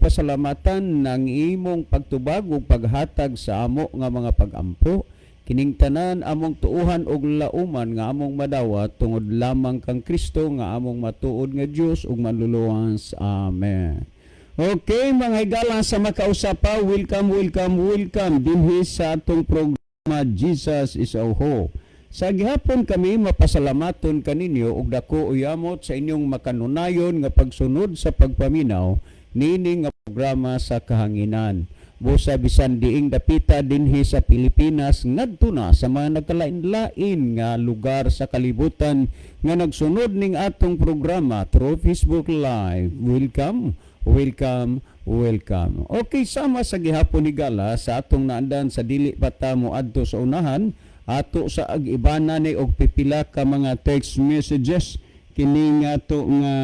Pasalamatan ng imong pagtubag ug paghatag sa amo nga mga pagampo. Kining tanan among tuuhan og lauman nga among madawat tungod lamang kang Kristo nga among matuod nga Dios ug Manluluwas. Amen. Okay, mga higala sa makausapa, welcome, welcome, welcome dinhi sa atong programa Jesus is Our Hope. Sa gihapon kami mapasalamaton kaninyo og dako uyamot sa inyong makanunayon nga pagsunod sa pagpaminaw niini nga programa sa kahanginan. Busa bisan diing dapita dinhi sa Pilipinas ngadto na sa mga nagkalain-lain nga lugar sa kalibutan nga nagsunod ning atong programa through Facebook Live. Welcome, welcome, welcome. Okay, sama sa gihapon, higala, sa atong naandan sa dili pa ta mo adto sa unahan, ato sa ag-ibana ni og pipila ka mga text messages kini nga ato nga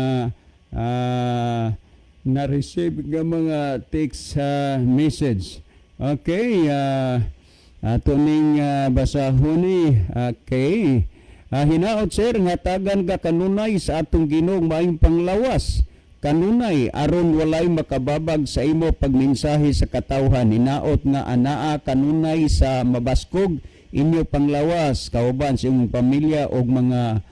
na-receive nga mga text message. Okay, ato ning basahon ni. Okay. Hinaot, sir, nga tagan ka kanunay sa atong Ginoong maayong panglawas. Kanunay aron walay makababag sa imo pagmensahe sa katawhan. Hinaot nga anaa kanunay sa mabaskog inyo panglawas kauban sa imong pamilya og mga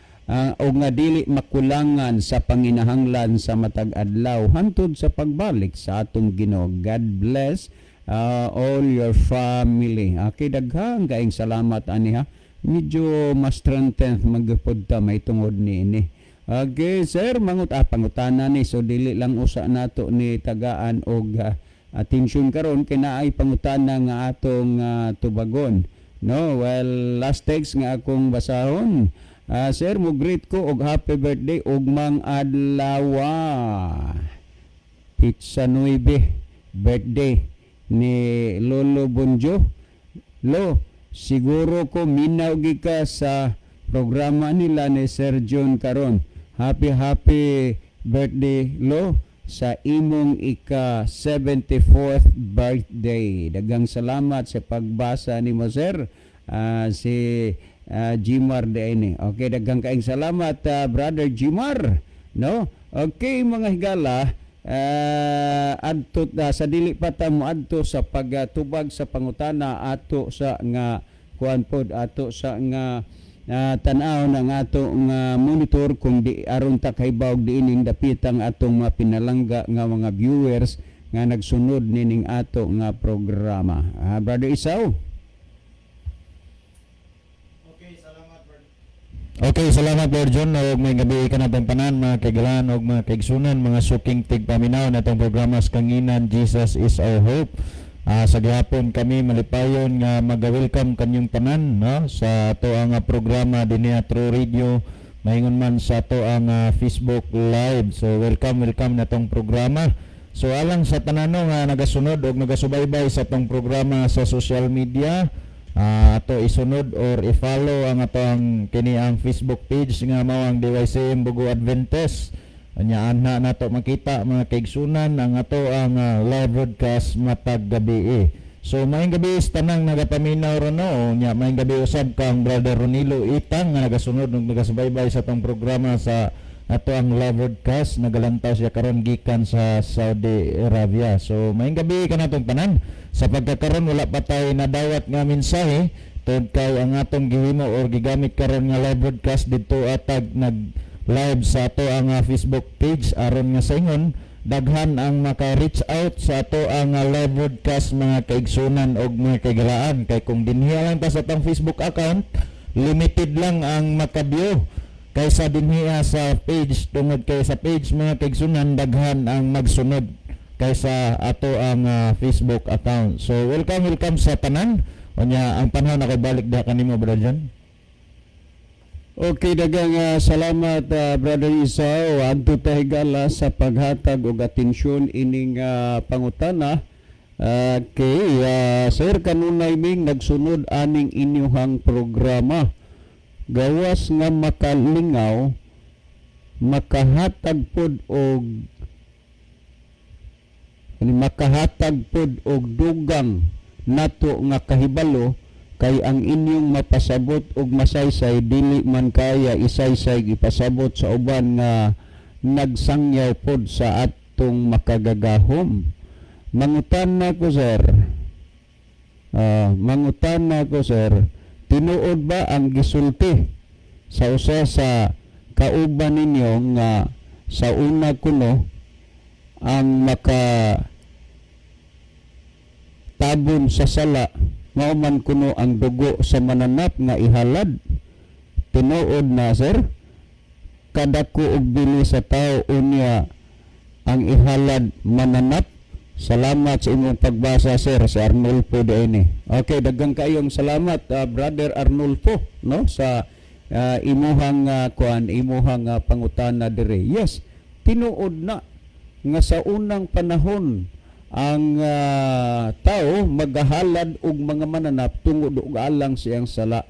og nga dili makulangan sa panginahanglan sa matag adlaw hantod sa pagbalik sa atong Ginoo. God bless all your family. Okay, daghang kaayong salamat ani ha. Medyo mas strengthen magyapod ta may tungod ni ini. Okay, sir, pangutana ni, so dili lang usa nato ni tagaan og atensyon karon kay naay pangutana nga atong tubagon. No, well, last text nga akong basahon. Sir, mo greet ko og happy birthday ugmang adlaw. Petsa 9, birthday ni Lolo Bonjo. Lo, siguro ko minaw ka sa programa nila ni Sir John karon. Happy, happy birthday, Lo, sa imong ika 74th birthday. Daghang salamat sa pagbasa ni mo, sir. Si Jimar de. Okay, daghang kaayong salamat, Brother Jimar. No? Okay, mga higala, adto sa dili pa ta mo adto sa pagtubag sa pangutana, ato sa nga kuan pod, ato sa nga tan-aw ng ato nga monitor kung di aron ta kahibaw diining dapitang atong mga pinalangga nga mga viewers nga nagsunod nining ato nga programa. Brother Isaw. Okay, salamat, Brad. Okay, salamat, Lord John. Og maayong gabii kanatong tanan, mga kaigalaan og mga kaigsunan, mga suking tigpaminaw natong programa sa kahanginan Jesus is Our Hope. Sa gihapon kami malipayon nga maga-welcome kanyong tanan, no, sa ato ang programa dinhi through radio maingon man sa ato ang Facebook Live. So welcome, welcome natong programa. So alang sa tanan, no, nga nagasunod og nagasubaybay sa atong programa sa social media, ato isunod or i-follow ang ato ang kini ang Facebook page nga mao ang DYCM Bogo Adventist. Anya ana nato makita, mga kaigsunan, ang ato ang live broadcast matag gabi eh. So maayong gabi sa tanang nagapaminaw ron, no. Nya maayong gabi usab kang Brother Ronilo Itang nga nagasunod ug nagasubaybay sa atong programa sa ato ang live broadcast. Nagalantaw siya karon gikan sa Saudi Arabia. So maayong gabi kanatong tanan. Sa pagkakaron wala pa tay nadawat nga mensahe tungod kay ang atong gihimo or gigamit karon nga live broadcast didto atag nag live sa ato ang Facebook page aron nga sa ingon daghan ang maka-reach out sa ato ang live broadcast, mga kaigsunan og mga kaigalaan, kay kung dinhi lang ta sa atong Facebook account, limited lang ang maka-view kaysa dinhi sa page, tungod kay sa page, mga kaigsunan, daghan ang magsunod kaysa ato ang Facebook account. So welcome, welcome sa tanan. Unya ang panahon ako balik diha kanimo, Brother John. Okay, daghang salamat, Brother Isaw. Adto ta, higala, sa paghatag og atensyon ining pangutana. Okay, sir, kanunay ming nagsunod aning inyuhang programa. Gawas nga makalingaw, makahatag pod og dugang nato nga kahibalo kay ang inyong mapasabot og masaysay dili man kaya isaysay ipasabot sa uban nga nagsangyaw pod sa at atong Makagagahom. Mangutan na ko, sir. Mangutan na ko, sir. Tinuod ba ang gisulti sa usa sa kauban ninyo nga sa una kuno ang maka tabon sa sala mao man kuno ang dugo sa mananap nga ihalad? Tinuod na, sir? Kadako og bili sa tao unya ang ihalad mananap. Salamat sa imong pagbasa, sir. Si Arnulfo diay. Okay, daghang kayong salamat, Brother Arnulfo, no, sa imuhang kuan, imuhang pangutana dire. Yes, tinuod na nga sa unang panahon ang tao magahalad og mga mananap tungod og alang siyang sala.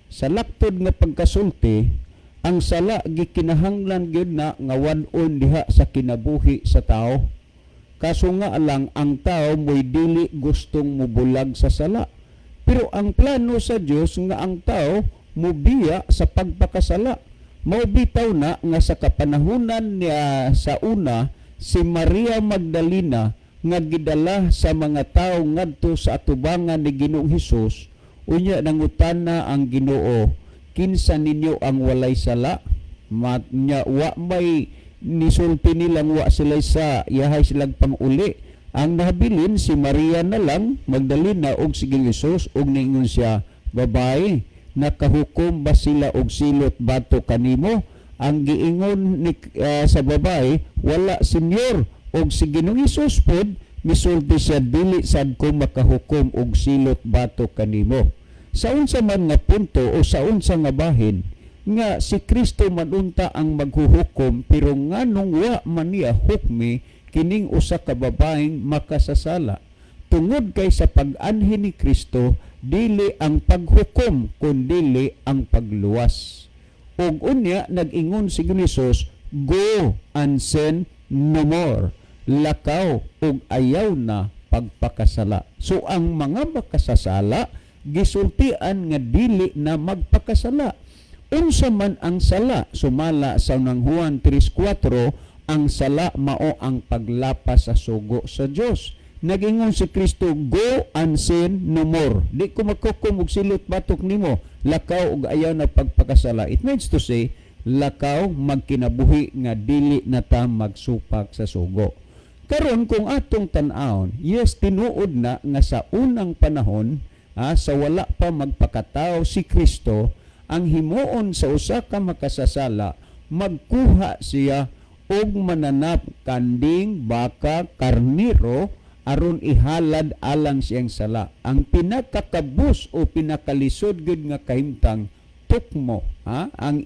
Sa laktod nga pagkasulti, ang sala gikinahanglan gyud na nga wad-on diha sa kinabuhi sa tao. Kaso nga lang, ang tao mo'y dili gustong mubulag sa sala. Pero ang plano sa Dios nga ang tao mubiya sa pagpakasala. Mao bitaw na nga sa kapanahunan niya sa una, si Maria Magdalena nga gidala sa mga tao ngadto sa atubangan ni Ginoong Hesus, unya nangutana ang Ginoo, "Kinsa ninyo ang walay sala?" Mat nya wa may nisulti nilang wa sila sa yahay silang panguli. Ang nahabilin si Maria na lang Magdalena og si Ginoong Hesus, ug niingon siya, "Babae, nakahukom ba sila og silot bato kanimo?" Ang giingon ni sa babae, "Wala, Senyor." Og si Ginoong Hesus pod misulti siya, "Dili sad ko makahukom og silot bato kanimo." Sa unsa man nga punto o sa unsa nga bahin nga si Kristo man unta ang maghuhukom, pero nganong wa man niya hukmi kining usa ka babaeng makasasala? Tungod kay sa pag-anhi ni Kristo, dili ang paghukom kundili ang pagluwas. Ug unya nag-ingon si Hesus, "Go and sin no more." Lakaw ug ayaw na pagpakasala. So ang mga makasasala gisultian nga dili na magpakasala. Unsa man ang sala? Sumala sa unang Juan 3:4, ang sala mao ang paglapas sa sugo sa Dios. Nagingon si Kristo, "Go and sin no more." Di ko maghukom og silot batok nimo. Lakaw ug ayaw na pagpakasala. It means to say, lakaw, magkinabuhi nga dili na ta magsupak sa sugo. Karon, kung atong tan-awon, yes, tinuod na nga sa unang panahon, sa wala pa magpakatao si Kristo, ang himuon sa usa ka makasasala, magkuha siya og mananap, kanding, baka, karniro, aron ihalad alang siyang sala. Ang pinakakabus o pinakalisod gyud nga kahimtang, tukmo, ha, ang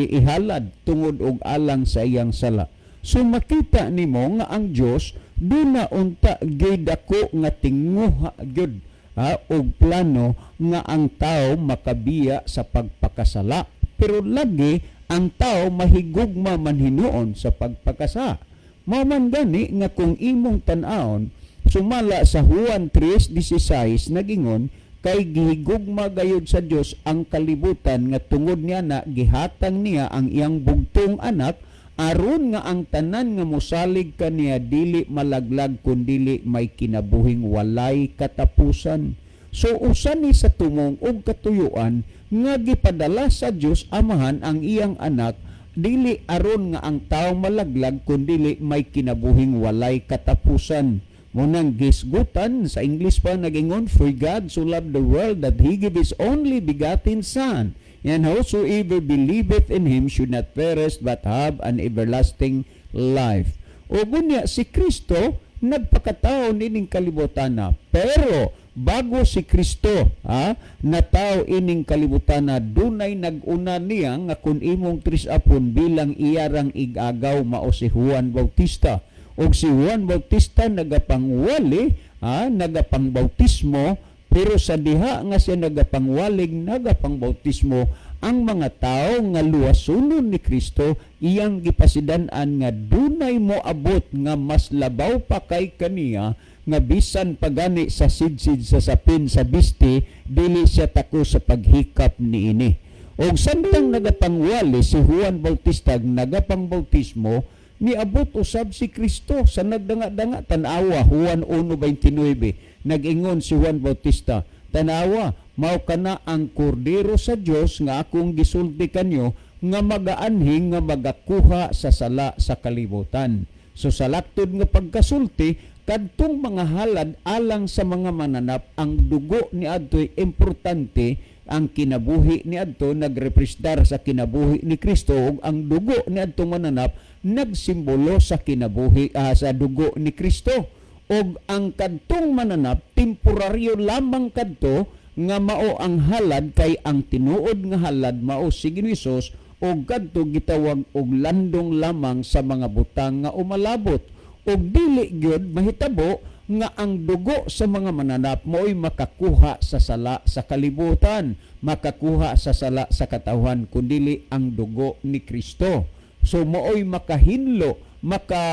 ihalad tungod og alang sa iyang sala. So makita nimo nga ang Dios duna unta gyud dako nga tinguha gyud, ha, og plano nga ang tao makabiya sa pagpakasala. Pero lagi ang tao mahigugma man hinuon sa pagpakasala. Mao man gani nga kung imong tan-awon sumala sa Juan 3:16, nagingon, "Kay gihigugma gayud sa Dios ang kalibutan nga tungod niya na gihatag niya ang iyang bugtong anak, aron nga ang tanan nga mosalig kaniya dili malaglag kundili may kinabuhing walay katapusan." So usa ni sa tumong og katuyuan nga gipadala sa Dios Amahan ang iyang anak, dili aron nga ang tao malaglag kundili may kinabuhing walay katapusan. Munang gisgutan sa English pa nagingon, "For God so loved the world that He gave His only begotten Son, and whosoever believeth in Him should not perish but have an everlasting life." O gunya si Kristo nagpakatao nining kalibutan na. Pero bago si Kristo, ha, natao ining kalibutan na, dunay nag-una niya nga kung imong tris-apon bilang iyarang igagaw, mao si Juan Bautista. Og si Juan Bautista nagapangwali, ha, nagapangbautismo, pero sa diha nga siya nagapangwalig, nagapangbautismo, ang mga tao nga luwasunon ni Kristo, iyang gipasidan-an nga dunay mo abot nga mas labaw pa kay kaniya, nga bisan pagani sa sidsid sa sapin sa bisti dili siya tako sa paghikap niini. Og samtang nagapangwali si Juan Bautista, nagapangbautismo, Niabot usab si Kristo sa nagdanga-danga. Tanawa Juan 1:29. Nag-ingon si Juan Bautista, "Tanawa, mao kana ang kordero sa Dios nga akong gisulti kanyo nga magaanhing nga magakuha sa sala sa kalibutan." So sa laktod nga pagkasulti, kadtong mga halad alang sa mga mananap, ang dugo ni adto'y importante. Ang kinabuhi ni adto nagrepresentar sa kinabuhi ni Kristo ug ang dugo ni adtong mananap nagsimbolo sa kinabuhi sa dugo ni Kristo. Og ang kadtong mananap, temporaryo lamang kadto nga mao ang halad, kay ang tinuod nga halad mao si Ginoong Hesus, ug kadto gitawag og landong lamang sa mga butang nga umalabot. Ug dili gyud mahitabo nga ang dugo sa mga mananap mo'y makakuha sa sala sa kalibutan, makakuha sa sala sa katawhan, kundili ang dugo ni Kristo. So mao'y makahinlo, maka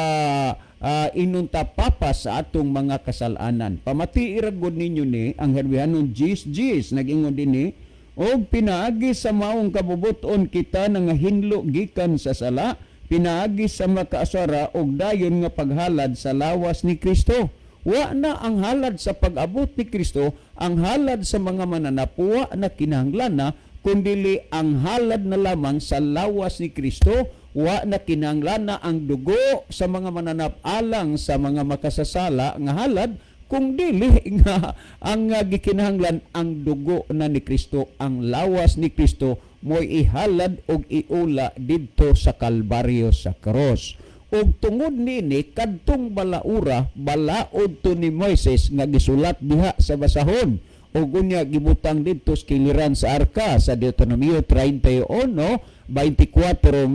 inunta papa sa atong mga kasalanan. Pamati gud ninyo ni ang Herbihanon 10:10. Nag-ingon dinhi, "Og pinaagi sa maong kabubuton kita nangahinlo gikan sa sala, pinaagi sa makaasara og dayon nga paghalad sa lawas ni Kristo." Wa na ang halad sa pag-abot ni Kristo, ang halad sa mga mananap, wa na kinahanglan na, kundili ang halad na lamang sa lawas ni Kristo. Wa na kinahanglan na ang dugo sa mga mananap alang sa mga makasasala nga halad, kung dili nga ang gikinahanglan ang dugo na ni Kristo, ang lawas ni Kristo mo'y ihalad og iula didto sa Kalbaryo, sa cross. Ug tungod niini, kadtong balaura, balaod to ni Moises nga gisulat diha sa basahon ug unya gibutang didto sa kiliran sa arka sa Deuteronomio 31:24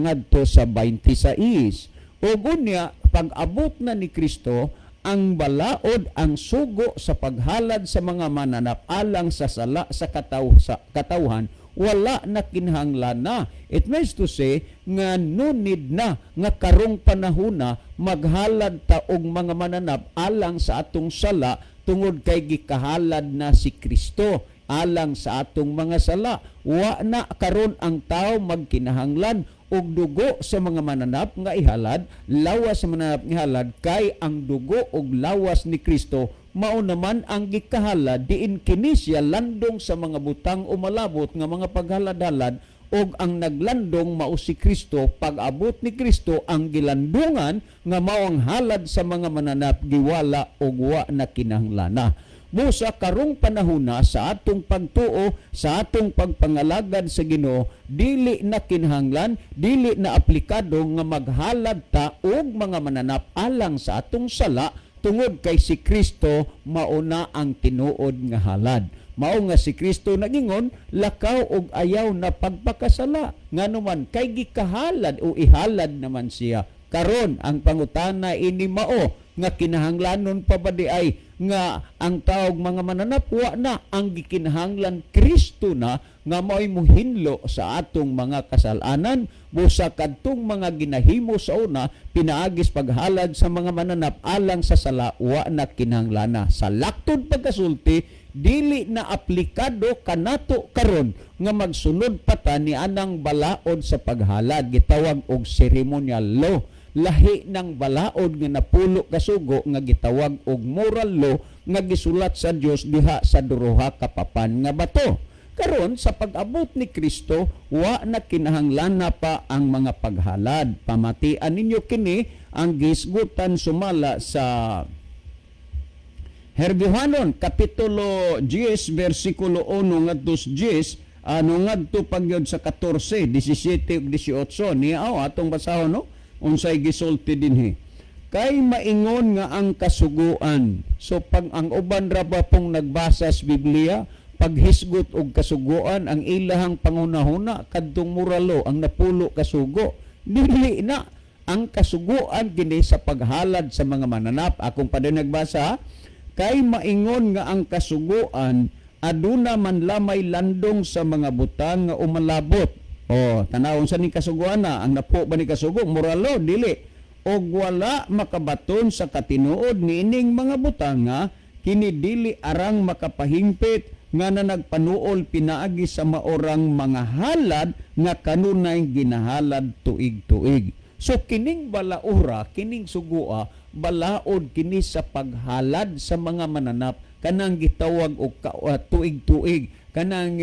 ngadto sa 26. Ug unya pag-abot na ni Kristo, ang balaod, ang sugo sa paghalad sa mga mananap alang sa sala sa katawhan, wala na kinahanglan na. It means to say nga no need na nga karong panahona maghalad ta og mga mananap alang sa atong sala, tungod kay gikahalad na si Kristo alang sa atong mga sala. Wa na karon ang tao magkinahanglan og dugo sa mga mananap nga ihalad, lawas sa mananap nga ihalad, kay ang dugo og lawas ni Kristo mao naman ang gikahalad, diin kini siya landong sa mga butang umalabot nga mga paghalad-halad, og ang naglandong mao si Kristo. Pag-abot ni Kristo, ang gilandungan nga mao ang halad sa mga mananap giwala og wa na kinahanglan. Busa karong panahona, sa atong pagtuo, sa atong pagpangalagad sa Ginoo, dili na kinahanglan, dili na aplikado nga maghalad ta og mga mananap alang sa atong sala, tungod kay si Kristo mauna ang tinuod nga halad. Mao nga si Kristo nagingon, "Lakaw og ayaw na pagpakasala." Ngano man? Kay gikahalad o ihalad naman siya. Karon ang pangutana ini mao nga kinahanglanon pa ba di ay nga ang tawag mga mananap? Wa na. Ang gikinahanglan, Kristo na nga mao'y muhinlo sa atong mga kasalanan. Busa kadtong mga ginahimo sa una pinaagis paghalad sa mga mananap alang sa sala, wa na kinahanglan. Sa laktod pagkasulti, dili na aplikado kanato karon nga magsunod pa ta ni anang balaod sa paghalad, gitawag og ceremonial law. Lahi ng balaod nga napulo kasugo nga gitawag og moral law nga gisulat sa Dios diha sa duha ka papan nga bato. Karon sa pag-abot ni Kristo, wa na kinahanglan na pa ang mga paghalad. Pamatian ninyo kini ang gisgutan sumala sa Herbihanon kapitulo 10 versikulo 1 ngadto sa 10, ano, ngadto pagyod sa 14, 17 ug 18. Niya atong basahon, no, unsay gisulti dinhi. Kay maingon nga ang kasuguan. So pag ang uban ra ba pong nagbasa sa Biblia, paghisgot og kasuguan, ang ilahang panghunahuna kadtong moral law, ang napulo kasugo. Dili na. Ang kasuguan kini sa paghalad sa mga mananap. Akong pa nagbasa, "Kay maingon nga ang kasuguan aduna man lamay landong sa mga butang nga umalabot." Oh, tanawon sa ni kasuguan na ang napo ba ni kasugo, moral law? Dili. "Og wala makabaton sa katinuod niining mga butanga, kini dili arang makapahimpit nga na nagpanuol pinaagi sa maorang mga halad nga kanunay ginahalad tuig-tuig." So kining balaura, kining sugua, balaod kini sa paghalad sa mga mananap kanang gitawag og tuig-tuig, kanang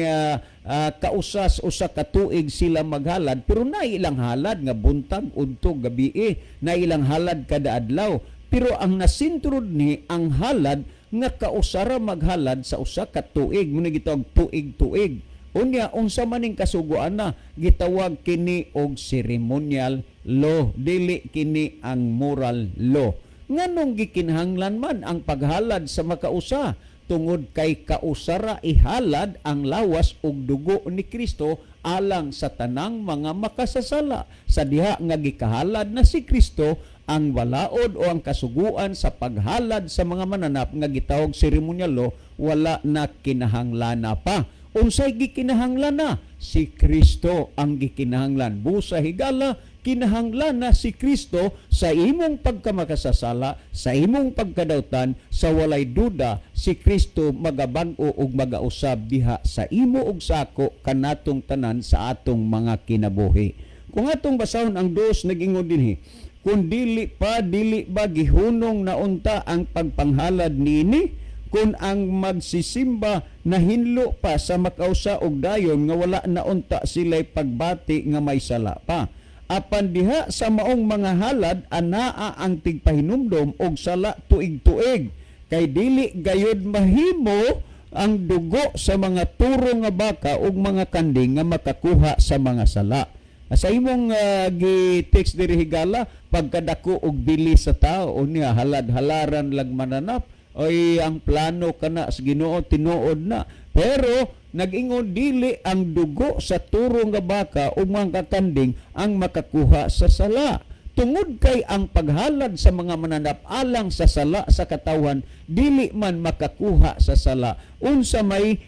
kausas usa ka tuig sila maghalad, pero na ilang halad nga buntag, udto, gabi, na ilang halad kada adlaw. Pero ang nasintrod ni ang halad nga kausara maghalad sa usa ka tuig, mao gitawag tuig-tuig. Unya, unsa man ning kasuguan na gitawag kini og ceremonial law, dili kini ang moral law. Nganong gikinahanglan man ang paghalad sa makausa? Tungod kay kausara ihalad ang lawas ug dugo ni Kristo alang sa tanang mga makasasala. Sa diha nga gikahalad na si Kristo, ang balaod o ang kasuguan sa paghalad sa mga mananap nga gitawag ceremonial law wala na kinahanglana pa. Unsay gikinahanglan na? Si Kristo ang gikinahanglan. Busa, higala, kinahanglan na si Kristo sa imong pagkamakasasala, sa imong pagkadawtan. Sa walay duda, si Kristo magabag-o ug magausab diha sa imo ug sa ako, kanatong tanan sa atong mga kinabuhi. Kung atong basahon ang 2, nag-ingon dinhi, "Kung dili pa, dili ba gihunong na unta ang pagpanghalad niini, kung ang magsisimba nahinlo pa sa makausa og dayon nga wala na unta sila'y pagbati nga may sala pa? Apan diha sa maong mga halad anaa ang tigpahinumdom og sala tuig-tuig, kay dili gayud mahimo ang dugo sa mga turo nga baka ug mga kanding nga makakuha sa mga sala." Sa imong gi-text diri, higala, pagkadako og bili sa tao, unya halad-halaran lag mananap, oy, ang plano kana sa Ginoo tinuod na. Pero nag-ingon, dili ang dugo sa turo nga baka ug mga kanding ang makakuha sa sala. Tungod kay ang paghalad sa mga mananap alang sa sala sa katawhan dili man makakuha sa sala, unsa may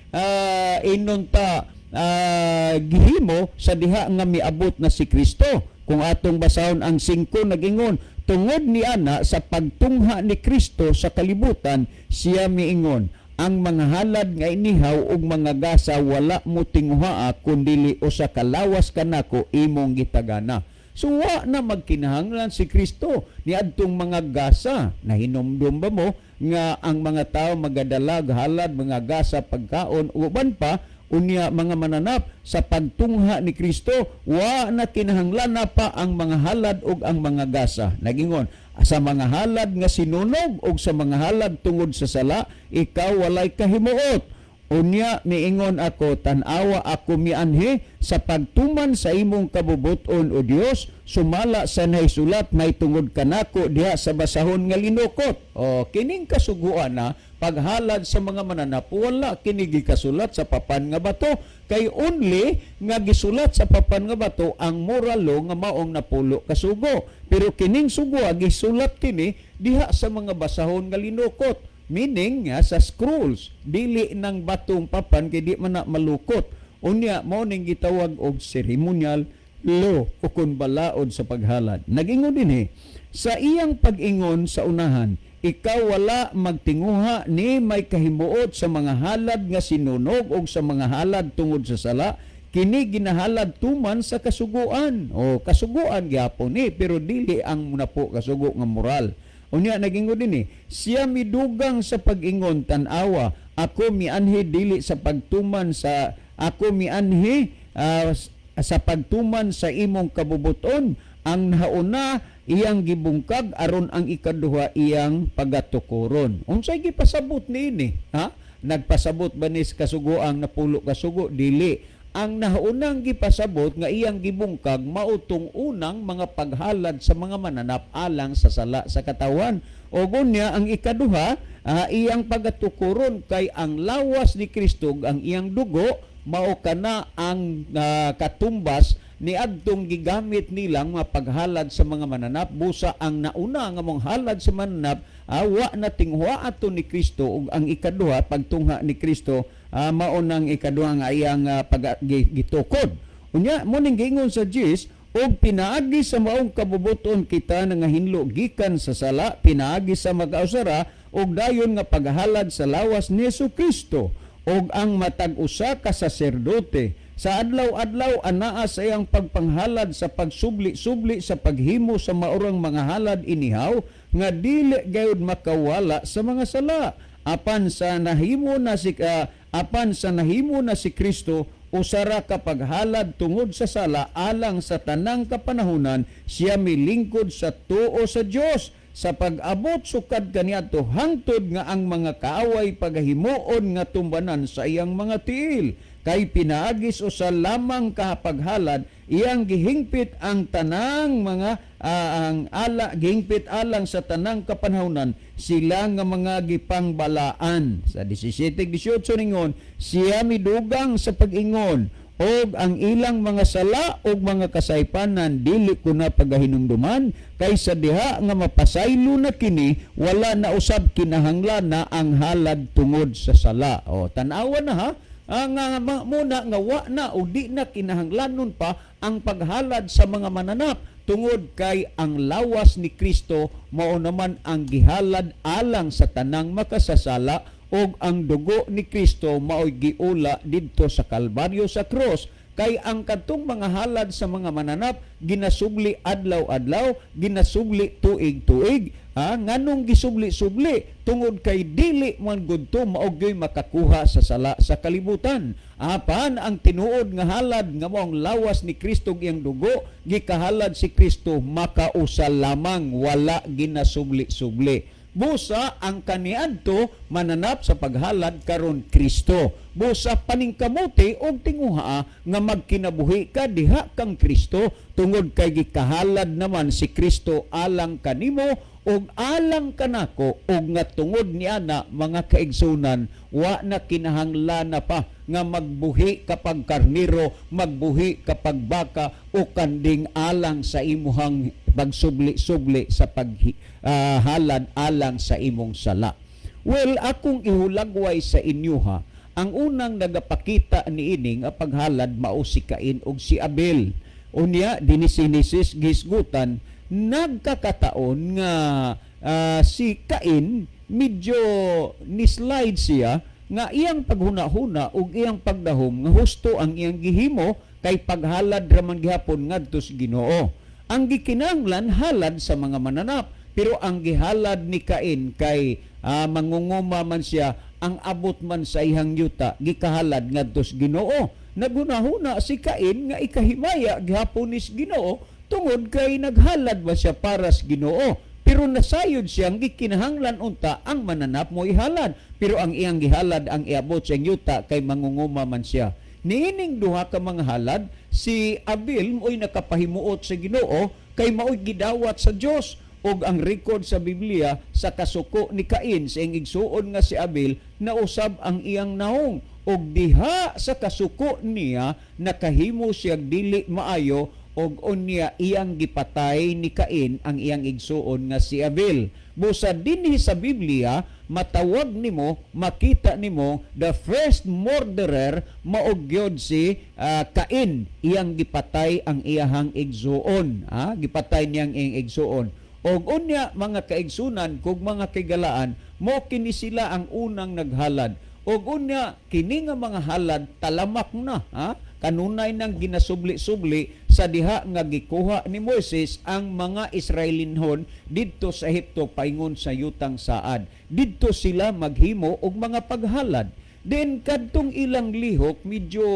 inunta gihimo sa diha nga miabot na si Kristo? Kung atong basahon ang 5, nagingon, "Tungod ni ana, sa pagtungha ni Kristo sa kalibutan, siya miingon, 'Ang mga halad nga inihaw ug mga gasa wala mo tinguhaa, kundili usa ka lawas kanako imong gitagana.'" So wa na magkinahanglan si Kristo niadtong mga gasa. Nahinumdum ba mo nga ang mga tao magadalag halad mga gasa, pagkaon, uban pa, unya mga mananap? Sa pagtungha ni Kristo, wa na kinahanglan na pa ang mga halad ug ang mga gasa. Nagingon, "Sa mga halad nga sinunog ug sa mga halad tungod sa sala, ikaw walay kahimuot. Unya miingon ako, 'Tan-awa, ako mianhi sa pagtuman sa imong kabubuton, o Dios, sumala sa nahisulat may tungod kanako diha sa basahon nga linukot.'" O kining kasuguan na paghalad sa mga mananap, wala kini gikasulat sa papan nga bato, kay only nga gisulat sa papan nga bato ang moral law nga maong 10 kasugo. Pero kining sugo gisulat kini diha sa mga basahon nga linukot, meaning nga sa scrolls, dili ng batong papan, kay di man na malukot. Unya mao ning gitawag og ceremonial law o kun balaod sa paghalad. Nagingon dinhi, "Sa iyang pag-ingon sa unahan, 'Ikaw wala magtinguha ni may kahimuot sa mga halad nga sinunog o sa mga halad tungod sa sala,' kini ginahalad tuman sa kasuguan." O kasuguan gyapon ni, pero dili ang 10 kasugo nga moral. Unya nagingon dinhi, "Siya midugang sa pag-ingon, 'Tan-awa, ako mianhi dili sa pagtuman sa ako mianhi sa pagtuman sa imong kabubuton.' Ang nauna iyang gibungkag aron ang ikaduha iyang pagatukuron." Unsay gipasabot niini? Ha? Nagpasabot ba ni sa kasuguang 10 kasugo? Dili. Ang naunang gipasabot nga iyang gibungkag mao tong unang mga paghalad sa mga mananap alang sa sala sa katawan. O unya ang ikaduha iyang pagatukuron, kay ang lawas ni Kristo ug ang iyang dugo mao kana ang katumbas ni adtong gigamit nilang mapaghalad sa mga mananap. Busa ang nauna nga mong halad sa mananap wa na tinguha ato ni Kristo, ug ang ikaduha, pagtungha ni Kristo, mao nang ikaduha nga iyang gitukod. Unya mo ning giingon sa 10, "Ug pinaagi sa maong kabubuton kita nangahinlo gikan sa sala pinaagi sa mag-ausara ug dayon nga paghalad sa lawas ni Hesus Kristo. Ug ang matag usa ka saserdote Sa adlaw-adlaw anaa sa iyang pagpanghalad sa pagsubli-subli sa paghimo sa maurang mga halad inihaw nga dili gayud makawala sa mga sala. Apan sa nahimo na si Kristo usara ka paghalad tungod sa sala alang sa tanang kapanahunan, siya milingkod sa tuo sa Dios sa pag-abot sukad kaniadto hangtod nga ang mga kaaway pagahimuon nga tumbanan sa iyang mga tiil. Kay pinaagis usa lamang ka paghalad, iyang gihingpit ang tanang mga ang ala gihingpit alang sa tanang kapanahunan sila nga mga gipangbalaan. Sa 17:18 ningon, siya midugang sa pag-ingon, "Og ang ilang mga sala og mga kasaypanan dili ko na pagahinumduman." Kay sa diha nga mapasaylo na kini, wala na usab kinahanglan na ang halad tungod sa sala. O, tan-awa na ha. Ang muna nga wa na o di na kinahanglanon pa ang paghalad sa mga mananap tungod kay ang lawas ni Kristo mao naman ang gihalad alang sa tanang makasasala, ug ang dugo ni Kristo mao'y giula didto sa Kalbaryo, sa cross. Kay ang kadtong mga halad sa mga mananap ginasubli adlaw-adlaw, ginasubli tuig-tuig. Ha, nganong gisubli-subli? Tungod kay dili man gud to mao gyoy makakuha sa sala sa kalibutan. Apan ang tinuod nga halad nga mao ang lawas ni Kristo ug iyang dugo, gikahalad si Kristo makausa lamang, wala ginasubli-subli. Busa ang kaniadto mananap sa paghalad karon Kristo. Busa paningkamuti og tinguha nga magkinabuhi ka diha kang Kristo tungod kay gikahalad naman si Kristo alang kanimo ug alang kanako, ug nga tungod niana, mga kaigsunan, wa na kinahanglan na pa nga magbuhi kapag karniro, magbuhi kapag baka o kanding alang sa imuhang pagsubli-subli sa paghalad alang sa imong sala. Well, akong ihulagway sa inyo ha, ang unang nagapakita niini nga paghalad mao si Cain ug si Abel. Unya dinhi sa Genesis gisgutan nagkakataon nga si Cain medyo ni-slide siya nga iyang paghuna-huna ug iyang pagdahom nga husto ang iyang gihimo kay paghalad raman gihapon ngadto sa Ginoo. Ang gikinahanglan halad sa mga mananap, pero ang gihalad ni Cain kay mangunguma man siya, ang abot man sa iyang yuta gikahalad ngadto sa Ginoo. Naghuna-huna si Cain nga ikahimaya gihapon ni Ginoo tungod kay naghalad ba siya para sa Ginoo. Pero nasayod siyang gikinahanglan unta ang mananap mo ihalad. Pero ang iyang gihalad ang iabot sa iyang yuta kay mangunguma man siya. Niining duha ka mga halad, si Abel mo'y nakapahimuot sa Ginoo kay mao'y gidawat sa Dios. Og ang record sa Biblia, sa kasuko ni Cain sa iyang igsuon nga si Abel, nausab ang iyang naong. Og diha sa kasuko niya nakahimo siya dili maayo, og unya iyang gipatay ni Cain ang iyang igsuon nga si Abel. Busa dinhi sa Biblia matawag nimo, makita nimo, the first murderer mao gyud si Cain. Iyang gipatay ang iyahang igsuon. Gipatay niyang iyang igsuon. Og unya, mga kaigsunan kug mga kaigalaan, mo kini sila ang unang naghalad. Og unya kini nga mga halad talamak na, ha? Kanunay nang ginasubli-subli sa diha nga gikuha ni Moises ang mga Israelinhon didto sa Ehipto paingon sa yutang saad. Didto sila maghimo og mga paghalad. Then kadtong ilang lihok medyo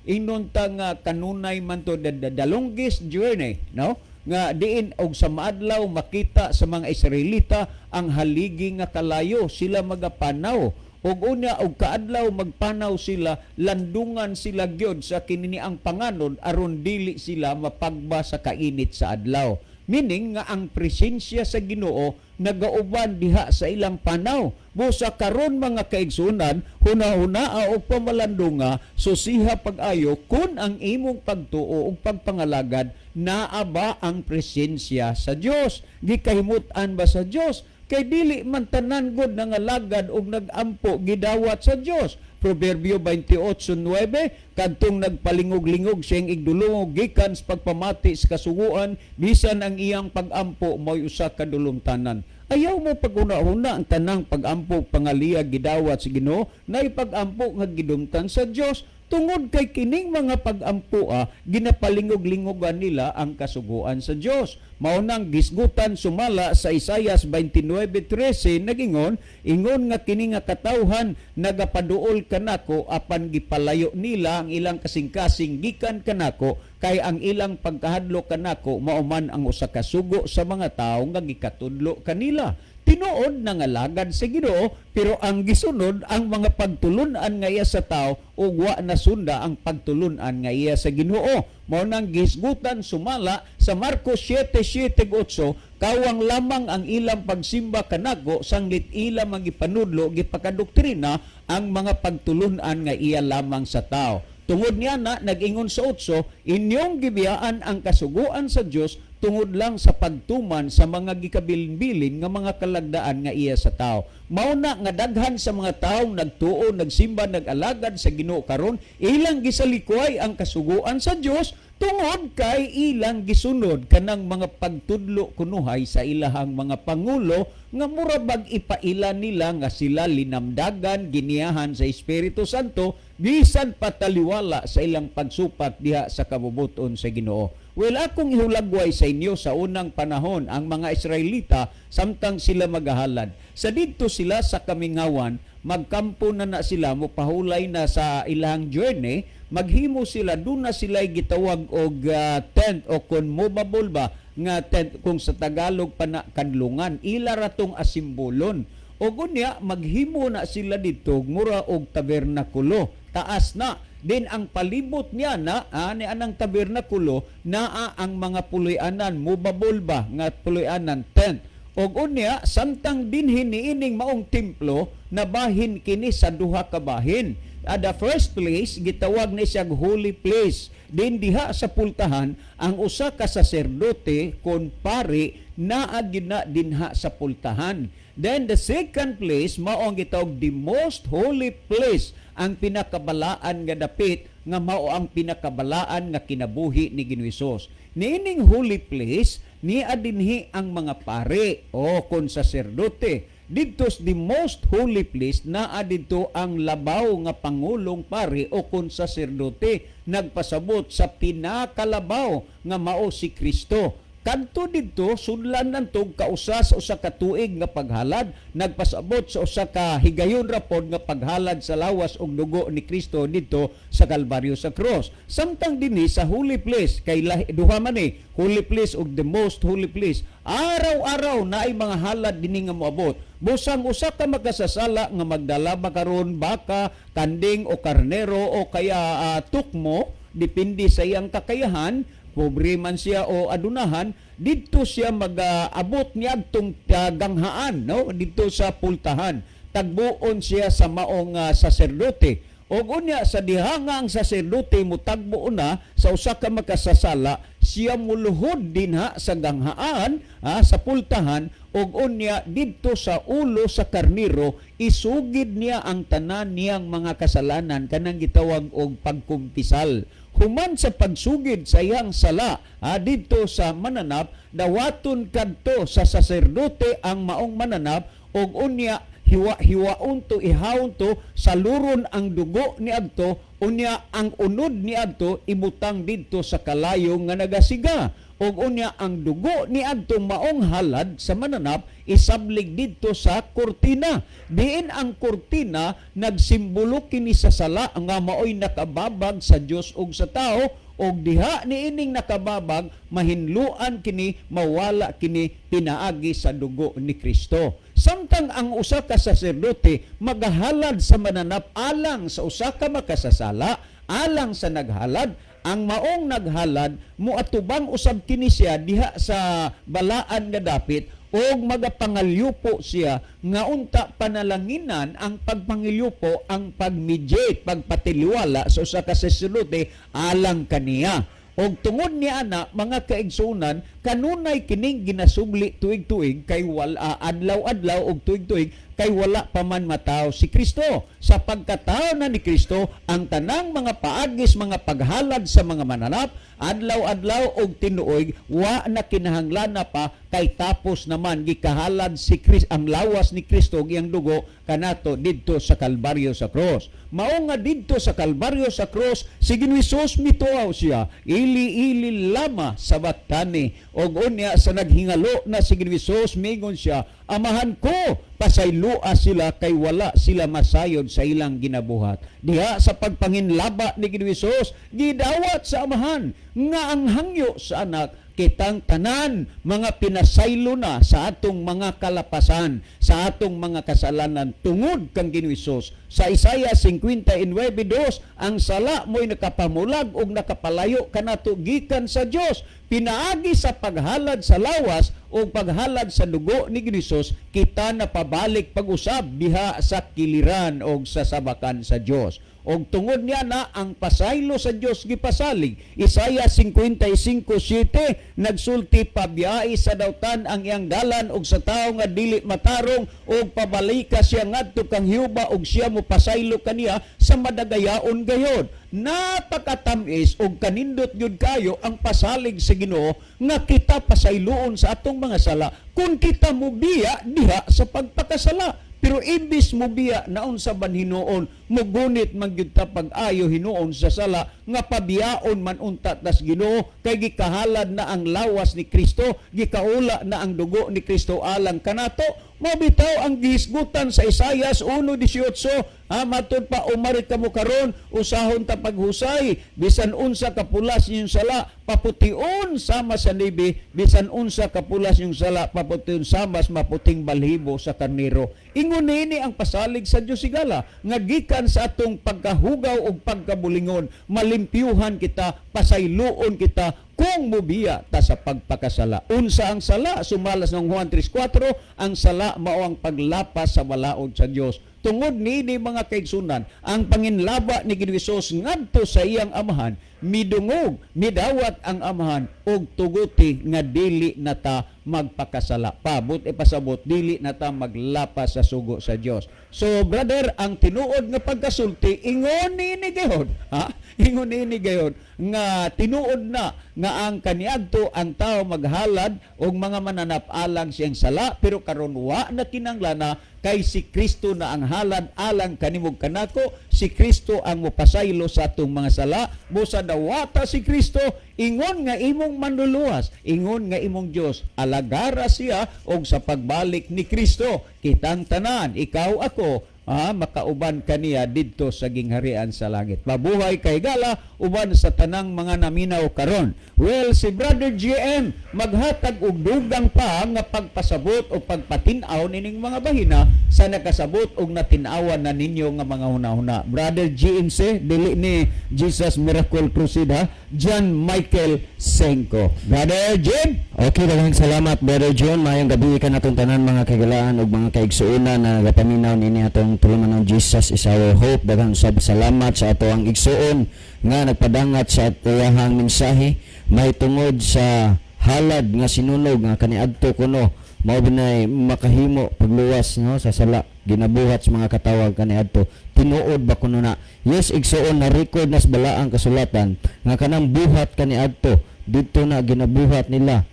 ingnon ta nga kanunay man to the longest journey, no? Nga diin og sa maadlaw makita sa mga Israelita ang haligi nga kalayo sila magapanaw. Og unya og kaadlaw magpanaw sila, landungan sila gyud sa kinini ang panganod aron dili sila mapagba sa kainit sa adlaw. Meaning nga ang presensya sa Ginoo nagauban diha sa ilang panaw. Busa karon, mga kaigsunan, huna-hunaa og pamalandunga, susiha pag-ayo kun ang imong pagtuo ug pagpangalagad naa ba ang presensya sa Dios. Gikahimut-an ba sa Dios? Kay dili man tanan gud nangalagad og nagampo gidawat sa Dios. Proverbio 28:9, kadtong nagpalingog-lingog siyang igdulungog gikan sa pagpamati sa kasuguan, bisan ang iyang pagampo mao'y usa ka dulumtanan. Ayaw mo paguna-una ang tanang pagampo pangaliyag gidawat sa Ginoo, na ipagampo nga gidumtan sa Dios. Tungod kay kining mga pag-ampua, ginapalingog-lingogan nila ang kasuguan sa Dios. Mao nang gisgutan sumala sa Isayas 29:13, nagingon, ingon nga kini nga katawhan nagapaduol kanako, apan gipalayo nila ang ilang kasing-kasing gikan kanako, kay ang ilang pagkahadlok kanako mao man ang usa ka sugo sa mga tawo nga gikatudlo kanila. Tinuod nangalagad sa Ginoo, pero ang gisunod ang mga pagtulunan nga iya sa tao ug wa nasunda ang pagtulunan nga iya sa Ginoo. Mao nang gisgutan sumala sa Marcos 7:7-8, kawang lamang ang ilang pagsimba kanako, sanglit ilang mga gipanudlo, gipakadoktrina ang mga pagtulunan nga iya lamang sa tao. Tungod niya na nag-ingon sa 8, inyong gibiyaan ang kasuguan sa Dios tungod lang sa pagtuman sa mga gikabilin-bilin nga mga kalagdaan nga iya sa tao. Mao na nga daghan sa mga taong nagtuo, nagsimba, nag-alagad sa Ginoo karon, ilang gisalikuay ang kasuguan sa Dios tungod kay ilang gisunod kanang mga pagtudlo kunuhay sa ilahang mga pangulo nga mura bag ipaila nila nga sila linamdagan, giniyahan sa Espiritu Santo, bisan pataliwala sa ilang pagsupak diha sa kabubuton sa Ginoo. Well, akong ihulagway sa inyo, sa unang panahon, ang mga Israelita, samtang sila magahalad, sa didto sila sa kamingawan, magkampo na na sila, mopahulay na sa ilang journey, maghimo sila, doon na sila gitawag og tent o kon movable ba nga tent, kung sa Tagalog pa na kadlungan, ila ratong asimbolon. O unya maghimo na sila didto mura og tabernakulo, taas na din ang palibot niya na ani anang tabernakulo, naa ang mga puloy-anan, movable ba nga puloy-anan, tent. Og unya samtang dinhi niining maong templo, nabahin kini sa duha ka bahin. At the first place, gitawag ni siya holy place. Din diha sa pultahan, ang usa ka saserdote kon pari naa gyud na dinha sa pultahan. Then the second place mao ang gitawag the most holy place, ang pinakabalaan nga dapit nga mao ang pinakabalaan nga kinabuhi ni Ginoong Hesus. Niining holy place, niya dinhi ang mga pare o kon saserdote. Didto sa the most holy place, naa didto ang labaw nga pangulong pari o kon saserdote, nagpasabot sa pinakalabaw nga mao si Kristo. Kadto didto sudlan nantog kausa sa usa ka tuig nga paghalad, nagpasabot sa usa ka higayon ra pod nga paghalad sa lawas ug dugo ni Kristo didto sa Kalbaryo, sa cross. Samtang dinhi sa holy place, kay duha man eh, holy place ug the most holy place, araw-araw naay mga halad dinhi nga moabot. Busang usa ka makasasala nga magdala ba karon baka, kanding o karnero o kaya tukmo, depende sa iyang kakayahan, pobre man siya o adunahan, didto siya mag-abot niadtong ganghaan, no, didto sa pultahan. Tagbuon siya sa maong saserdote. Og unya sa diha nga ang saserdote mutagbo na sa usa ka makasasala, siya muluhod dinha sa ganghaan, sa pultahan, og unya didto sa ulo sa karniro isugid niya ang tanan niyang mga kasalanan, kanang gitawag og pagkumpisal. Human sa pagsugid sa iyang sala didto sa mananap, dawaton kadto sa saserdote ang maong mananap, og unya hiwa-hiwaon to, ihawon to, saluron ang dugo ni adto, unya ang unod ni adto ibutang didto sa kalayo nga nagasiga, ug unya ang dugo ni adto maong halad sa mananap isablig didto sa kurtina. Diin ang kurtina nagsimbolo kini sa sala nga maoy nakababag sa Dios ug sa tao, og diha niining nakababag mahinluan kini, mawala kini pinaagi sa dugo ni Kristo. Samtang ang usa ka saserdote magahalad sa mananap alang sa usa ka makasasala, alang sa naghalad, ang maong naghalad moatubang usab kini siya diha sa balaan nga dapit og magapangalyupo siya nga unta panalanginan ang pagpangilyupo, ang pagmediate, pagpatiliwala sa usa ka saserdote alang kaniya. Og tungod ni ana, mga kaigsunan, Kanunay kining ginasubli tuig-tuig kay wala, adlaw-adlaw og tuig-tuig, kay wala pa man mataw si Kristo. Sa pagkatao na ni Kristo, ang tanang mga paagis, mga paghalad sa mga mananap adlaw-adlaw og tinuig, wa na kinahanglan na pa kay tapos naman, gikahalad si Kristo, ang lawas ni Kristo ug iyang dugo kanato didto sa Kalbaryo sa cross. Mao nga didto sa Kalbaryo sa cross si Ginoo Hesus mituaw siya, "Ili ili lama sabaktani." Og unya sa naghingalo na si Ginoo Hesus, mingon siya, "Amahan ko, pasayloa sila kay wala sila masayod sa ilang ginabuhat." Diha sa pagpanginlaba ni Ginoo Hesus, gidawat sa Amahan nga ang hangyo sa anak, kitang tanan mga pinasaylo na sa atong mga kalapasan, sa atong mga kasalanan tungod kang Ginoo Hesus. Sa Isaiah 59:2, ang sala mo'y nakapamulag ug nakapalayo kanato gikan sa Dios. Pinaagi sa paghalad sa lawas o paghalad sa dugo ni Ginoo Hesus, kita na pabalik pag-usab diha sa kiliran og sa sabakan sa Dios. Og tungod niya na ang pasaylo sa Dios gipasalig. Isaiah 55:7 nagsulti, "Pabiyai sa dautan ang iyang dalan og sa tawo nga dili matarong og pabalika siya ngadto kang Jehova og siya mo pasaylo kaniya sa madagayaon gayod." Napakatamis og kanindot gyud kayo ang pasalig sa Ginoo nga kita pasayloon sa atong mga sala kung kita mubiya diha sa pagpakasala. Pero imbis mo biya, naon sa ban hinuon, mugunit man gyud ta pag-ayo hinuon sa sala nga pabiyaon man unta tas Ginoo kay gikahalad na ang lawas ni Kristo, gikaula na ang dugo ni Kristo alang kanato. Mao bitaw ang gihisgutan sa Isaias 1:18, ha, matud pa umarit kamo karon, usahon ta paghusay, bisan unsa kapulas inyong sala, papution sama sa nibi, bisan unsa kapulas inyong sala, papution sama sa maputing balhibo sa karnero. Ingon niini ang pasalig sa Dios higala nga gikan sa atong pagkahugaw ug pagkabulingon, malimpyuhan kita, pasayloon kita kung mubiya ta sa pagpakasala. Unsa ang sala? Sumalas ng Juan 3:4, ang sala mao ang paglapas sa balaod sa Dios. Tungod niini, mga kaigsunan, ang panginlaba ni Ginoo Hesus ngadto sa iyang Amahan, midungog, midawat ang Amahan og tuguti nga dili na ta magpakasala pa. But ipasabot, dili na ta maglapas sa sugo sa Dios. So brother, ang tinuod nga pagkasulti ingon niini gayod, ha? Ingon niini gayod nga tinuod na nga ang kaniadto ang tao maghalad og mga mananap alang siyang sala, pero karon wa na kinanglana kay si Kristo na ang halad alang kanimo kanako. Si Kristo ang mopasaylo sa atong mga sala. Busa dawata si Kristo ingon nga imong manluluwas, ingon nga imong Dios, alagara siya og sa pagbalik ni Kristo, kitang tanan, ikaw, ako, makauban kaniya didto sa gingharian sa langit. Mabuhay kay gala uban sa tanang mga naminaw karon. Well, si Brother GM maghatag og dugang pa nga pagpasabot o pagpatin-aw nining mga bahina sa nakasabot og natin-awan na ninyo nga mga hunahuna. Brother GMC, dili ni Jesus Miracle Crusade ha, John Michael Senko. Brother Jim? Okay, daghang salamat, Brother John. Maayong gabi kanatong tanan, mga kagalaan ug mga kaigsuonan na nagapaminaw niini atong tulumanon Jesus is Our Hope. Daghang sab salamat sa ato ang igsuon nga nagpadangat sa atuyahang mensahe mahitungod sa halad nga sinunog nga kaniadto kuno mao binay makahimo pagluwas, no, sa sala ginabuhat sa mga katawag kaniadto. Tinuod ba kuno na? Yes, igsuon, na record na sa balaang kasulatan nga kanang buhat kaniadto didto na ginabuhat nila,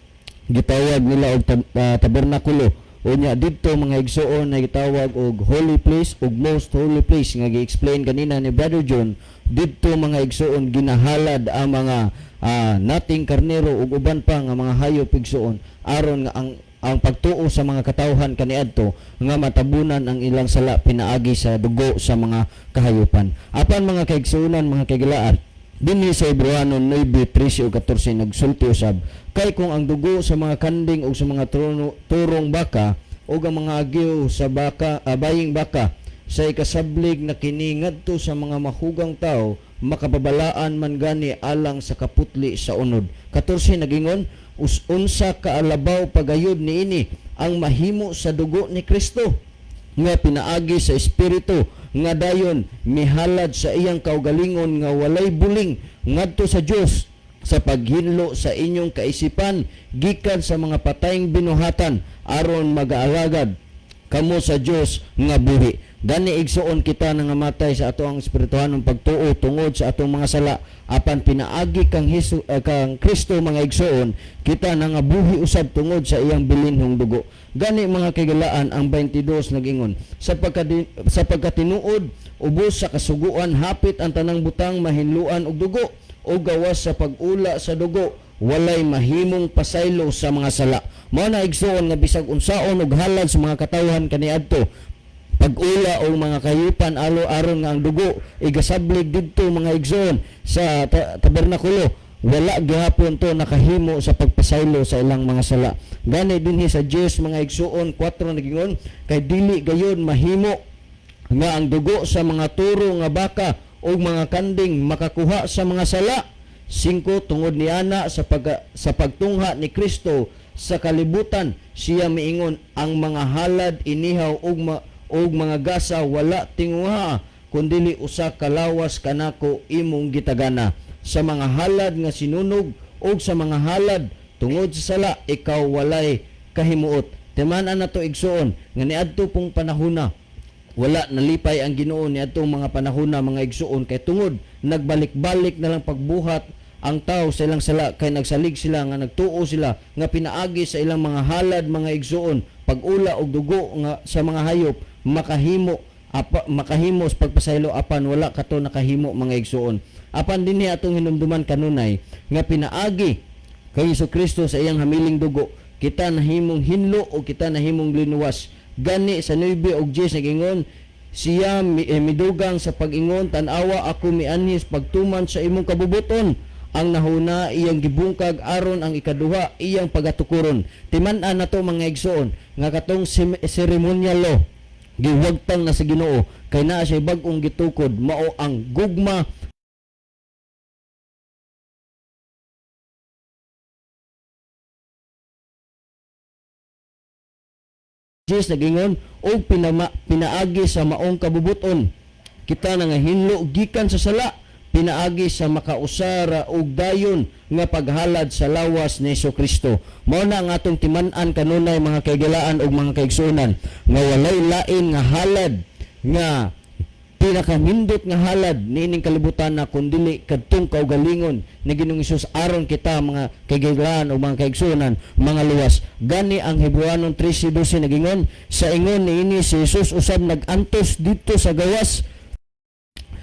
gitawag nila og tabernakulo. Unya didto, mga igsuon, na gitawag og holy place ug most holy place nga gi-explain kanina ni Brother John. Didto, mga igsuon, ginahalad ang mga nating karnero ug uban pa nga mga hayop, igsuon, aron nga ang pagtuo sa mga katawhan kaniadto nga matabunan ang ilang sala pinaagi sa dugo sa mga kahayupan. Apan mga kaigsuonan, mga kaigalaan, dinhi sa Hebreano 9:13 ug 14 nagsulti usab, "Kay kung ang dugo sa mga kanding ug sa mga turong baka ug ang mga agiw sa baka, baying baka sa ikasablig na kini ngadto sa mga mahugang tao, makababalaan man gani alang sa kaputli sa unod." 14 nagingon, "Unsa kaalabaw pagayod niini ang mahimo sa dugo ni Kristo nga pinaagi sa Espiritu nga dayon mihalad sa iyang kaugalingon nga walay buling ngadto sa Dios." Sa paghinlo sa inyong kaisipan gikan sa mga patayng binuhatan aron magaalagad kamo sa Dios nga buhi. Gani, igsuon, kita nangamatay sa ato ang espirituhanong pagtuo tungod sa atong mga sala, apan pinaagi kang Kristo, mga igsuon, kita nangabuhi usab tungod sa iyang bilinhong dugo. Gani, mga kaigalaan, ang 22 nagingon sa pagkatinuod, ubos sa kasuguan hapit ang tanang butang mahinluan og dugo, o gawas sa pag-ula sa dugo walay mahimong pasaylo sa mga sala. Mao na, igsuon, nga bisag unsaon og halad sa mga katawhan kaniadto, pag-ula o mga kayupan alo aron nga ang dugo igasablig didto, mga igsoon, sa tabernakulo, wala gihapon to nakahimo sa pagpasaylo sa ilang mga sala. Gani dinhi sa Dios, mga igsuon, 4 nagingon, kay dili gayon mahimo nga ang dugo sa mga turo nga baka o mga kanding makakuha sa mga sala. 5, tungod niana sa pagtungha ni Kristo sa kalibutan, siya miingon, "Ang mga halad inihaw ug mga gasa wala tinguha, kundili usa ka lawas kanako imong gitagana. Sa mga halad nga sinunog ug sa mga halad tungod sa sala ikaw walay kahimuot." Timan-an nato, igsuon, nga niadto pong panahona wala nalipay ang Ginoo niadtong mga panahona, mga igsuon, kay tungod nagbalik-balik na lang pagbuhat ang tao sa ilang sala, kay nagsalig sila nga nagtuo sila nga pinaagi sa ilang mga halad, mga igsuon, pag-ula og dugo nga sa mga hayop, makahimo sa pagpasaylo, apan wala kato nakahimo, mga igsuon. Apan dinhi atong hinumduman kanunay nga pinaagi kay Hesus Kristo sa iyang hamiling dugo, kita nahimong hinlo o kita nahimong linuwas. Gani sa 9 og 10 nagingon, siya midugang sa pag-ingon, "Tan-awa, ako mianhis pagtuman sa imong kabubuton." Ang nahuna iyang gibungkag aron ang ikaduha iyang pagatukuron. Timan-an nato, mga igsoon, nga katong ceremonial law giwagtang na sa Ginoo kay naa siya bag-ong gitukod, mao ang gugma. Jesus nagingon, og pinaagi sa maong kabubuton kita nangahinlo gikan sa sala pinaagi sa makausara og dayon nga paghalad sa lawas ni Kristo. Mao na ang atong timan-an kanunay, mga kaigalaan ug mga kaigsuonan, nga walay lain nga halad nga pinakanindot nga halad niining kalibutan na kundili kadtong kaugalingon ni Ginoong Hesus aron kita, mga kaigalaan o mga kaigsuonan, mga luwas. Gani ang Hebrewanon 13:12 nagingon, sa ingon niini si Jesus usab nag-antos didto sa gawas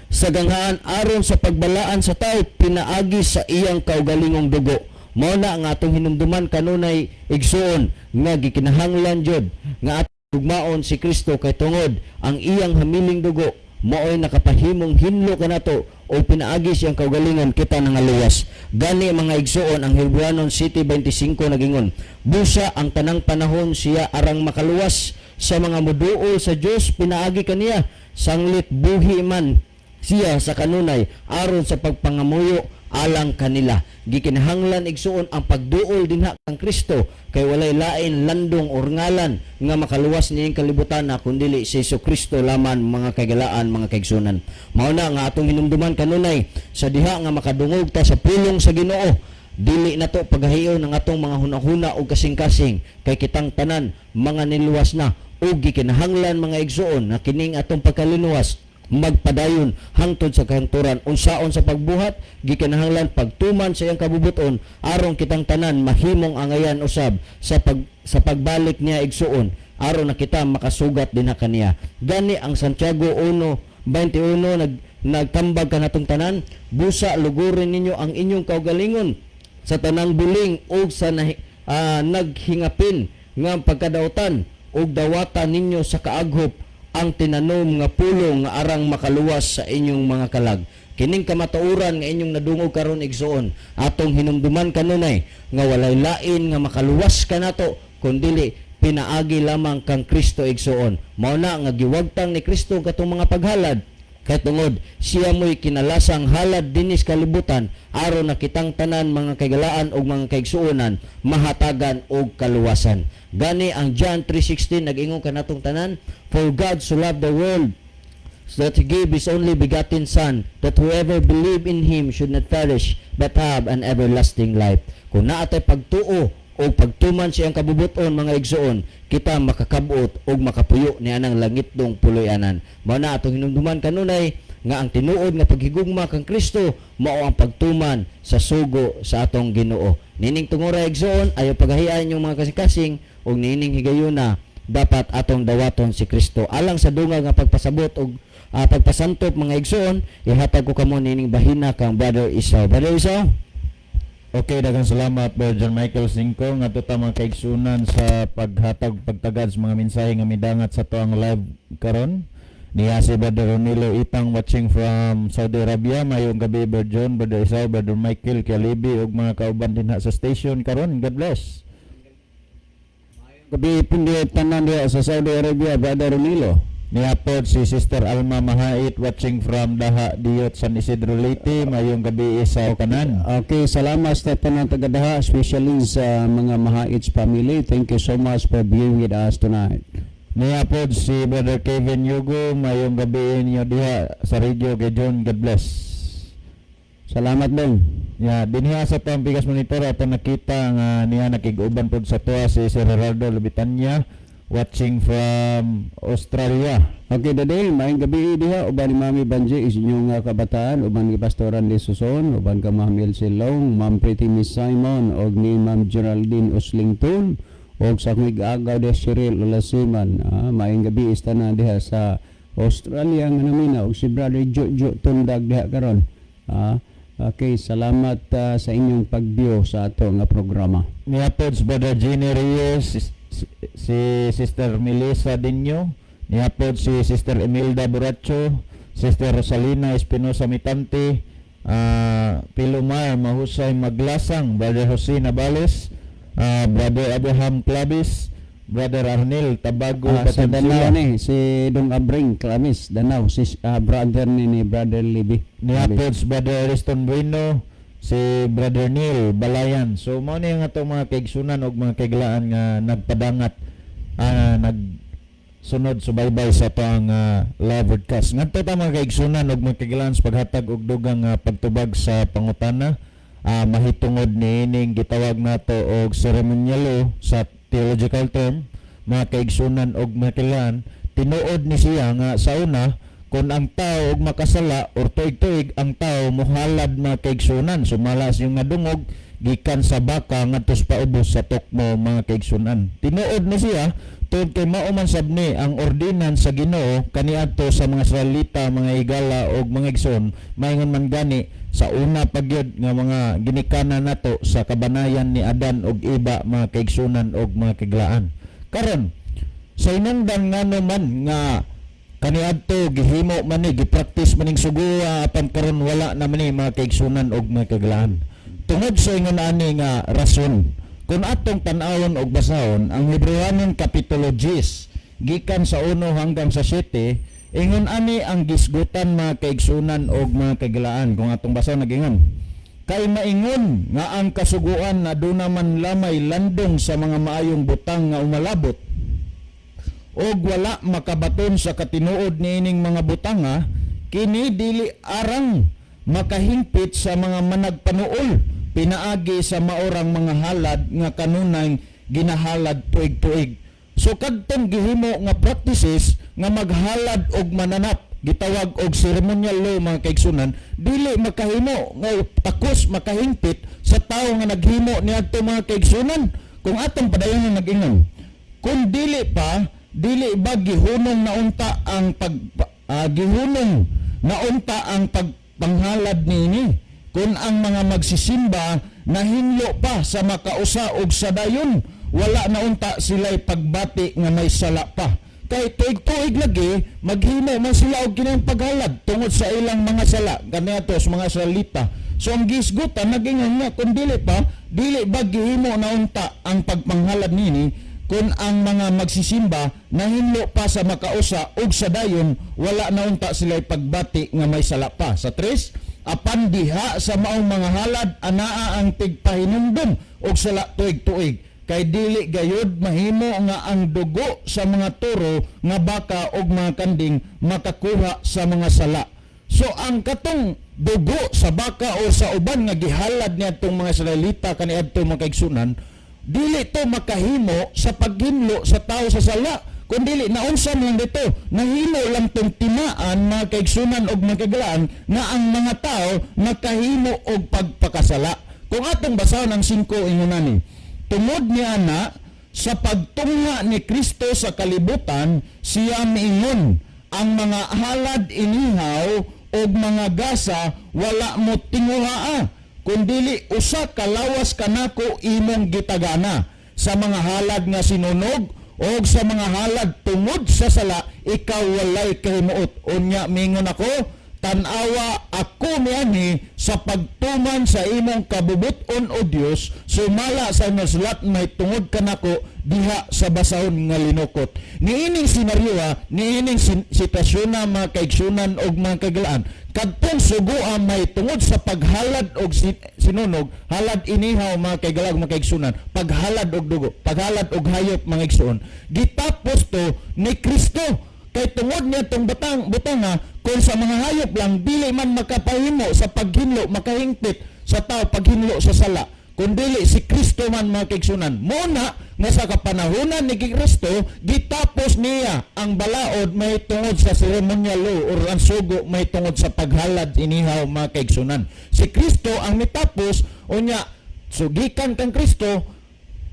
sa ganghaan aron sa pagbalaan sa tao pinaagi sa iyang kaugalingong dugo. Mao na ang atong hinumduman kanunay, igsuon, nga gikinahanglan jud nga atong gugmaon si Kristo kay tungod ang iyang hamiling dugo mao'y nakapahimong hinlo kanato o pinaagi siyang kaugalingon kita nangaluwas. Gani, mga igsuon, ang Hebrewanon 7:25 nagingon, busa ang tanang panahon siya arang makaluwas sa mga muduol sa Dios pinaagi kaniya, sanglit buhi man siya sa kanunay aron sa pagpangamuyo alang kanila. Gikinahanglan, igsuon, ang pagduol dinha kang Kristo kay walay lain landong or ngalan nga makaluwas niyang kalibutan na kundili si Hesus Kristo laman, mga kaigalaan, mga kaigsunan. Mao na nga atong hinumduman kanunay, sa diha nga makadungog ta sa pulong sa Ginoo, dili na to paghahion ang atong mga hunahuna o kasing-kasing kay kitang tanan mga niluwas na ug gikinahanglan, mga igsuon, na kining atong pagkalinuwas magpadayon hangtod sa kahangturan. Unsaon sa pagbuhat? Gikinahanglan pagtuman sa iyang kabubuton aron kitang tanan mahimong angayan usab sa pagbalik niya, igsuon, aron na kita makasugat dinha kaniya. Gani ang Santiago 1:21 nagtambag kanatong tanan, busa lugurin ninyo ang inyong kaugalingon sa tanang buling ug sa naghingapin nga pagkadautan, ug dawata ninyo sa kaaghop ang tinanom nga pulong nga arang makaluwas sa inyong mga kalag. Kining kamatuoran nga inyong nadungog karon, igsuon, atong hinumduman kanunay nga walay lain nga makaluwas kanato kundili pinaagi lamang kang Kristo, igsuon. Mao na nga giwagtang ni Kristo katong mga paghalad kay tungod siya mo'y kinalasang halad dinis kalibutan aron na kitang tanan, mga kaigalaan ug mga kaigsuonan, mahatagan og kaluwasan. Gani ang John 3:16 nag-ingon kanatong tanan, "For God so loved the world so that He gave His only begotten Son, that whoever believe in Him should not perish, but have an everlasting life. Kung naa tay pagtuo o pagtuman sa iyang kabubut-on, mga igsoon, kita makakabot og makapuyo ni anang langitnong puloy-anan. Mao na atong hinumduman kanunay nga ang tinuod nga paghigugma kang Kristo mao ang pagtuman sa sugo sa atong Ginoo. Nining tungura, igsoon, ayo pagahian yung mga kasing-kasing ug nining higayuna dapat atong dawaton si Kristo. Alang sa dungag nga pagpasabot og pagpasantop, mga igsoon, ihatag ko kamo nining bahina kang Brother Isaw. Brother Isaw. Okay, daghang salamat, Brother John Michael Cinco, ngadto ta mga kaigsunan sa paghatag pagtagad sa mga mensahe nga midangat sa atoang live karon. Niya si Brother Ronilo Itang watching from Saudi Arabia. Mayong gabi, Brother John, Brother Isaw, Brother Michael Kialibi ug mga kauban dinha sa station karon. God bless. Gabi pindi tanan diha sa Saudi Arabia, Brother Ronilo. Niya pod si Sister Alma Mahait watching from Daha Diot, San Isidro, Leyte. Mayong gabi sa tanan. Okay, salamat sa tanan taga-Daha, especially sa mga Mahaits family. Thank you so much for being with us tonight. Niya pod si Brother Kevin Yugo, mayong gabi niyo diha sa radio kay John. God bless. Salamat dong. Ya, dinhiha sa atong Pikas Monitor ato nakita nga niya nakig-uban pod sa tuwa si Sir Gerardo Lubitanya watching from Australia. Okay, Dade, maayong gabi diha uban ni Mami Banji is inyong kabataan, uban ni Pastoran de Suson, uban ka Ma'am Elsie Long, Ma'am Pretty Miss Simon, og ni Ma'am Geraldine Oslington, og sa akong agaw de Cyril Olasiman. Maayong gabi is tanan diha sa Australia nga namina og si Brother Jojo Tundag diha karon. Okay, salamat sa inyong pag-view sa ato nga programa. Niya pod si Brother Jenny Reyes, si Sister Melissa Dinyo, niya pod si Sister Imelda Buracho, Sister Rosalina Espinosa Mitante, Pilomar Mahusay Maglasang, Brother Jose Navales, Brother Abraham Clavis, Brother Arnel Tabago Sa Danao Batinsila. ni si Dong Abring Clamis Danao, si brother ni Brother Libby. Niya pod si Brother Ariston Bueno, si Brother Neil Balayan. So mao ni ang atong mga kaigsunan og mga kaiglaan nga nagpadangat, nag sunod subaybay sa atoang live broadcast. Ngadto ta, mga kaigsunan og mga kaiglaan, sa paghatag og dugang pagtubag sa pangutana mahitungod niining gitawag nato og ceremonial law sa theological term, mga kaigsunan og mga kaiglaan. Tinuod ni siya nga sa una, kung ang tao og makasala or tuig-tuig ang tao mohalad, mga kaigsunan, sumala sa nga dungog gikan sa baka ngadto sa paubos sa tukmo, mga kaigsunan. Tinuod ni siya tungod kay mao man sab ni ang ordinance sa Ginoo kaniadto sa mga Israelita, mga higala og mga igsoon. Maingon man gani sa una pa gyud nga mga ginikanan nato sa kabanayan ni Adan og Eva, mga kaigsunan og mga kaiglaan. Karon sa inangdan, ngano man nga kaniadto gihimo man ni, gipractice man ning sugoa, apan karon wala na man ni, mga kaigsunan og mga kaiglaan? Tungod sa ingon ani nga rason. Kung atong tan-awon og basahon ang Hebrewanon kapitulo 10 gikan sa 1 hanggang sa 7, ingon ani ang gisgutan, mga kaigsunan og mga kaiglaan. Kung atong basahon, nagingon, "Kay maingon nga ang kasuguan na aduna man lamay landong sa mga maayong butang nga umalabot og wala makabaton sa katinuod niining mga butanga, kini dili arang makahingpit sa mga managpanuol pinaagi sa maorang mga halad nga kanunay ginahalad tuig-tuig." So kadtong gihimo nga practices nga maghalad og mananap, gitawag og ceremonial law, mga kaigsunan, dili makahimo nga takos makahingpit sa tawo nga naghimo niadto, mga kaigsunan. Kung atong padayon, nag-ingon, "Kung dili pa, dili ba gihunong na unta ang pagpanghalad niini kung ang mga magsisimba nahinlo pa sa makausa og sa dayon wala na unta sila'y pagbati nga may sala pa?" Kay tuig-tuig lagi maghimo man sila og kinang paghalad tungod sa ilang mga sala kaniadto sa mga Israelita. So ang gisgutan, nagingon nga, "Kung dili pa, dili ba gihimo na unta ang pagpanghalad nini kung ang mga magsisimba nahinlo pa sa makausa ug sa dayon wala na unta sila'y pagbati nga may sala pa?" Sa 3, "Apan diha sa maong mga halad anaa ang tigpahinumdum og sala tuig-tuig." Kay dili gayud mahimo nga ang dugo sa mga toro nga baka og mga kanding makakuha sa mga sala. So ang katong dugo sa baka o sa uban nga gihalad niadtong mga Israelita kaniadto, mga kaigsunan, dili to makahimo sa paghinlo sa tao sa sala, kundili naunsa man lang dito, nahimo lang tong timaan, mga kaigsunan og mga kaigalaan, nga ang mga tao nakahimo og pagpakasala. Kung atong basahon ang 5, ingon ani: "Tungod niya na sa pagtungha ni Kristo sa kalibutan, siya miingon, 'Ang mga halad inihaw og mga gasa wala mo tinguhaa, kundili usa ka lawas kanako imong gitagana. Sa mga halad nga sinunog og sa mga halad tungod sa sala ikaw walay kahimuot.' Unya mingon ako, 'Tan-awa, ako mianhi sa pagtuman sa imong kabubuton, O Dios, sumala sa nasulat may tungod kanako diha sa basahon nga linukot.'" Niining senaryo, niining sitwasyon na, mga kaigsunan og mga kaigalaan, kadtong sugoa may tungod sa paghalad og sinunog, halad inihaw, mga kaigalaan, mga kaigsunan, paghalad og dugo, paghalad og hayop, mga igsuon, gitapos to ni Kristo. Kay tungod niya tong batang butanga, kung sa mga hayop lang, dili man makapahimo sa paghinlo, makahingpit sa tao paghinlo sa sala, kundili si Kristo man, mga kaigsunan. Muna nga sa kapanahonan ni Kristo, gitapos niya ang balaod may tungod sa ceremonial law or ang sugo may tungod sa paghalad inihaw, mga kaigsunan. Si Kristo ang mitapos. Unya, so gikan kang Kristo,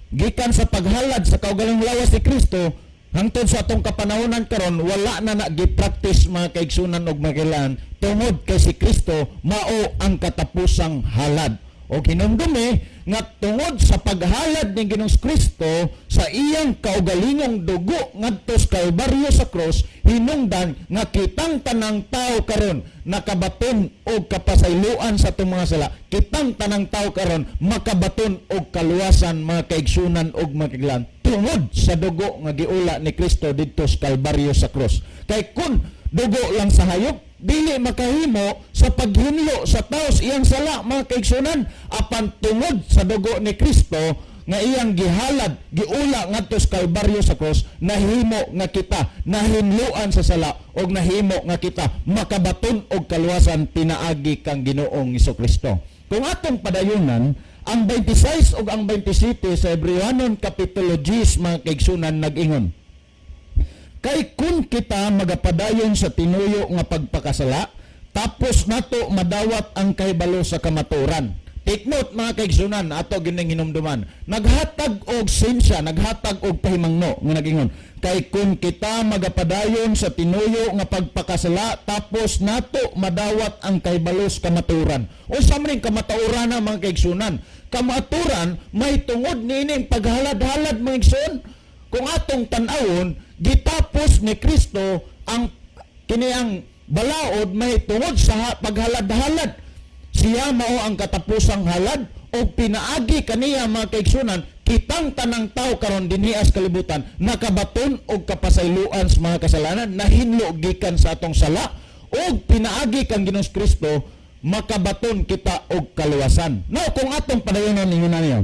gikan sa paghalad sa kaugalingong lawas ni Kristo hangtod sa atong kapanahonan karon, wala na na gi-practice, mga kaigsunan og mga kaigalaan, tungod kay si Kristo mao ang katapusang halad. O hinumdumi nga tungod sa paghalad ni Ginoong Kristo sa iyang kaugalingong dugo ngadto sa Kalbaryo sa cross, hinungdan nga kitang tanang tao karon nakabaton og kapasayloan sa atong mga sala. Kitang tanang tao karon makabaton og kaluwasan, mga kaigsunan og mga kaigalaan, tungod sa dugo nga giula ni Kristo didto sa Kalbaryo sa cross. Kay kun dugo lang sa hayop, dili makahimo sa paghinlo sa tao sa iyang sala, mga kaigsunan. Apan tungod sa dugo ni Kristo nga iyang gihalad, giula ngadto sa Kalbaryo sa cross, nahimo nga kita nahinloan sa sala og nahimo nga kita makabaton og kaluwasan pinaagi kang Ginoong Kristo. Kung atong padayunan ang 26 ug ang 27 sa Hebreohanon kapitulo 10, mga kaigsunan, nag-ingon: "Kay kung kita magapadayon sa tinuyo nga pagpakasala, tapos nato madawat ang kahibalo sa kamatuoran." Take note, mga kaigsunan, ato gining hinumduman. Naghatag og sensya, naghatag og pahimangno nga nagingon: "Kay kung kita magapadayon sa tinuyo nga pagpakasala, tapos nato madawat ang kahibalo sa kamatuoran." Unsa man ning kamatuoran na, mga kaigsunan? Kamatuoran may tungod niining paghalad-halad, mga igsoon. Kung atong tan-awon, gitapos ni Kristo ang kini ang balaod may tungod sa paghalad-halad. Siya mao ang katapusang halad o pinaagi kaniya, mga kaigsunan, kitang tanang tao karon dinhi sa kalibutan nakabaton og kapasayloan sa mga kasalanan, nahinlo gikan sa atong sala, og pinaagi kang Ginoong Kristo makabaton kita og kaluwasan. No, kung atong padayonon, ingon na niya: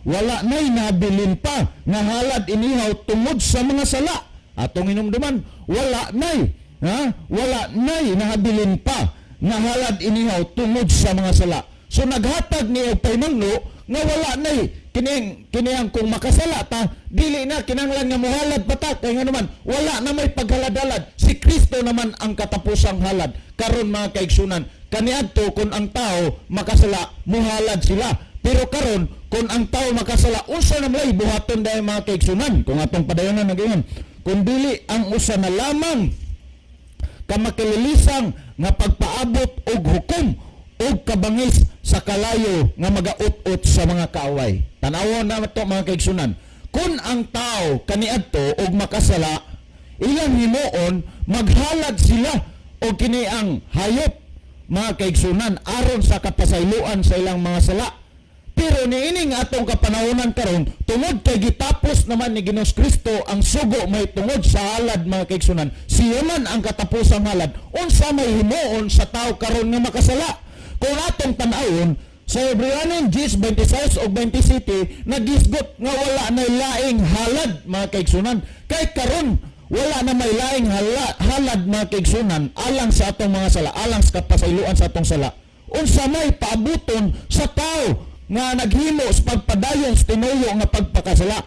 "Wala na'y nabilin pa nga halad inihaw tungod sa mga sala." Atong hinumduman, wala na'y, ha? Wala na'y nahabilin pa nga halad inihaw tungod sa mga sala. So naghatag ni og pahimangno nga wala na'y kining kiniyang kung makasala ta, dili na kinahanglan nga mohalad pa ta, kay nga naman wala na may paghalad-halad. Si Kristo naman ang katapusang halad. Karon, mga kaigsunan, kaniadto kung ang tao makasala, mohalad sila. Pero karon, kung ang tao makasala, unsa na malay buhaton dahil, mga kaigsunan? Kung atong padayonan, nagayon: "Kung dili ang usa na lamang ka makililisang nga pagpaabot og hukom og kabangis sa kalayo nga magaut-ut sa mga kaaway." Tanawon na to, mga kaigsunan. Kung ang tao kaniadto og makasala, ilang himuon, maghalad sila og kini ang hayop, mga kaigsunan, aron sa kapasayloan sa ilang mga sala. Pero niining atong kapanahonan karon, tungod kay gitapos naman ni Ginoong Kristo ang sugo may tungod sa halad, mga kaigsunan, siya man ang katapusang halad. Unsa may himuon sa tao karon nga makasala? Kung atong tan-awon Sa Hebreohanon 10:26 ug 27, nagisgot nga wala na laing halad, mga kaigsunan. Kay karon wala na may laing halad, mga kaigsunan, alang sa atong mga sala, alang sa kapasayloan sa atong sala. Unsa may paabuton sa tao nga naghimo sa pagpadayon sa tinuyo nga pagpakasala?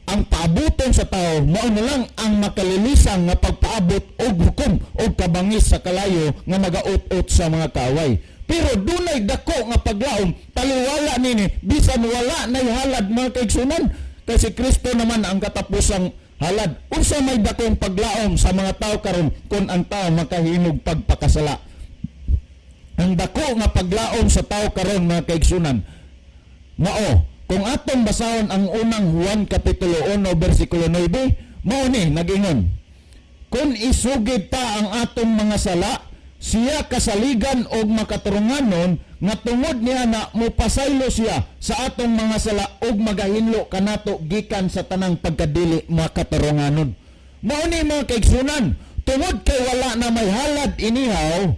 Ang paabuton sa tao mao na lang ang makalilisang nga pagpaabot og hukom og kabangis sa kalayo nga magaut-ut sa mga kaaway. Pero dunay dako nga paglaom taliwala nini, bisan wala nay halad, mga kaigsunan, kay si Kristo naman ang katapusang halad. Unsa may dakong paglaom sa mga tao karon kung ang tao makahimog pagpakasala? Ang dako nga paglaom sa tao karon, mga kaigsunan, mao kung atong basahon ang Unang Juan kapitulo 1 bersikulo 9, mao ni nagingon: "Kung isugid ta ang atong mga sala, siya kasaligan og makaturunganon nga tungod niya na mopasaylo siya sa atong mga sala ug magahinlo kanato gikan sa tanang pagkadili makaturunganon." Mao ni, mga kaigsunan, tungod kay wala na may halad inihaw,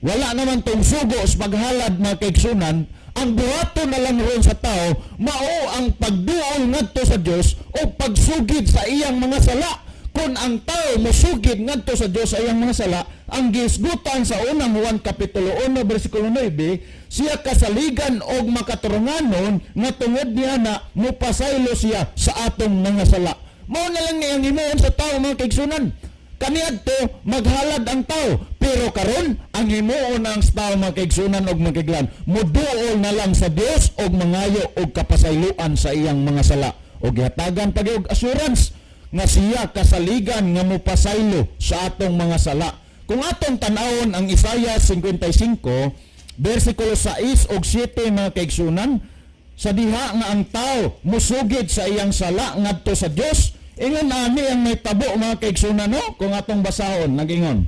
wala naman tong sugo sa paghalad, mga kaigsunan, ang buhaton na lang ron sa tao mao ang pagduol ngadto sa Dios o pagsugid sa iyang mga sala. Kung ang tao mosugid ngadto sa Dios sa iyang mga sala, ang gisgutan sa Unang Juan kapitulo 1 bersikulo 9, siya kasaligan og makaturunganon nga tungod niya na mopasaylo siya sa atong mga sala. Mao na lang ni ang himuon sa tao, mga kaigsunan. Kaniadto maghalad ang tao, pero karon ang himuon ang tao, mga kaigsunan og mga kaiglan, muduol na lang sa Dios og mangayo og kapasayloan sa iyang mga sala og gihatagan pa og assurance nga siya kasaligan nga mopasaylo sa atong mga sala. Kung atong tan-awon ang Isaiah 55 bersikulo 6 ug 7, mga kaigsunan, sa diha nga ang tao musugid sa iyang sala ngadto sa Dios, ingon ani ang may tabo, mga kaigsunan, no? Kung atong basahon, nagingon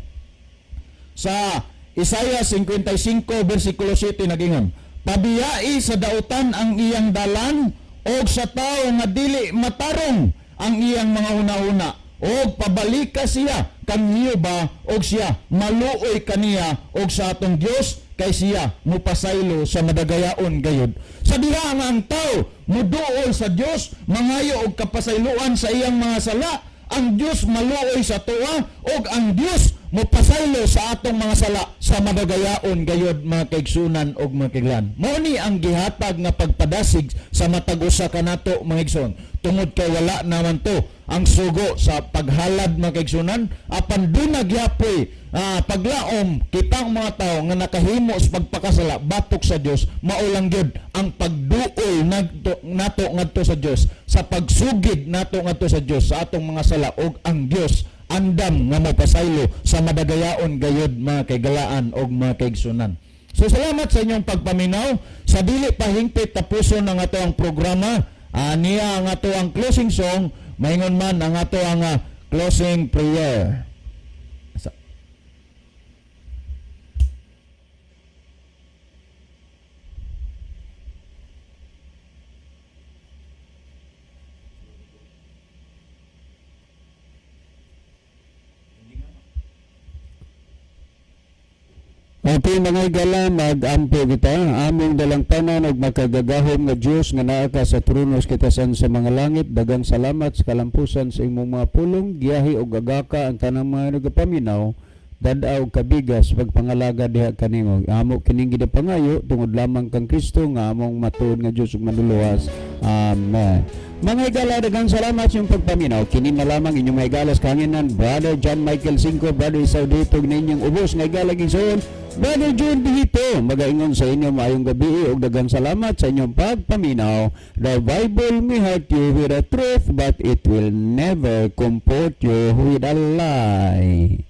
sa Isaiah 55 bersikulo 7, nagingon: "Pabiyai sa dautan ang iyang dalan og sa tao nga dili matarong ang iyang mga hunahuna, og pabalika siya kang Jehova og siya maluoy kaniya, og sa atong Dios, kay siya mupasaylo sa madagayaon gayud." Sa diha nga ang tao muduol sa Dios, mangayo og kapasayloan sa iyang mga sala, ang Dios maluoy sa tuwa og ang Dios mopasaylo sa atong mga sala sa madagayaon gayod, mga kaigsunan og mga kaiglan. Mao ni ang gihatag nga pagpadasig sa matag usa kanato, mga igsoon. Tungod kay wala naman to ang sugo sa paghalad, mga kaigsunan, apan duna gyapoy paglaom kitang mga tao nga nakahimo sa pagpakasala batok sa Dios, mao lang gyud ang pagduol nato ngadto sa Dios, sa pagsugid nato ngadto sa Dios sa atong mga sala, ug ang Dios andam nga mopasaylo sa madagayaon gayod, mga kaigalaan og mga kaigsunan. So salamat sa inyong pagpaminaw. Sa dili pa hingpit tapuson ang ato ang programa, niya ang ato ang closing song, maingon man ang ato ang closing prayer. Okay, mga higala, mag-ampo kita. Among dalangpanan og makagagahom nga Dios nga naa ka sa trono sa kitasan sa mga langit, daghang salamat sa kalampusan sa imong mga pulong, giyahi og agaka ang tanang mga nagapaminaw, dad-a og kabigas pagpangalaga diha kanimo. Amo kining ginapangayo tungod lamang kang Kristo nga among matuod nga Dios ug manluluwas. Amen. Mga higala, daghang salamat sa inyong pagpaminaw. Kini na lamang inyong mga higala sa kahanginan, Brother John Michael Cinco, Brother Isao Dito, na inyong ubos nga higala gigsoon, Brother John Dihito, magaingon sa inyo maayong gabi ug daghang salamat sa inyong pagpaminaw. The Bible may hurt you with the truth, but it will never comfort you with a lie.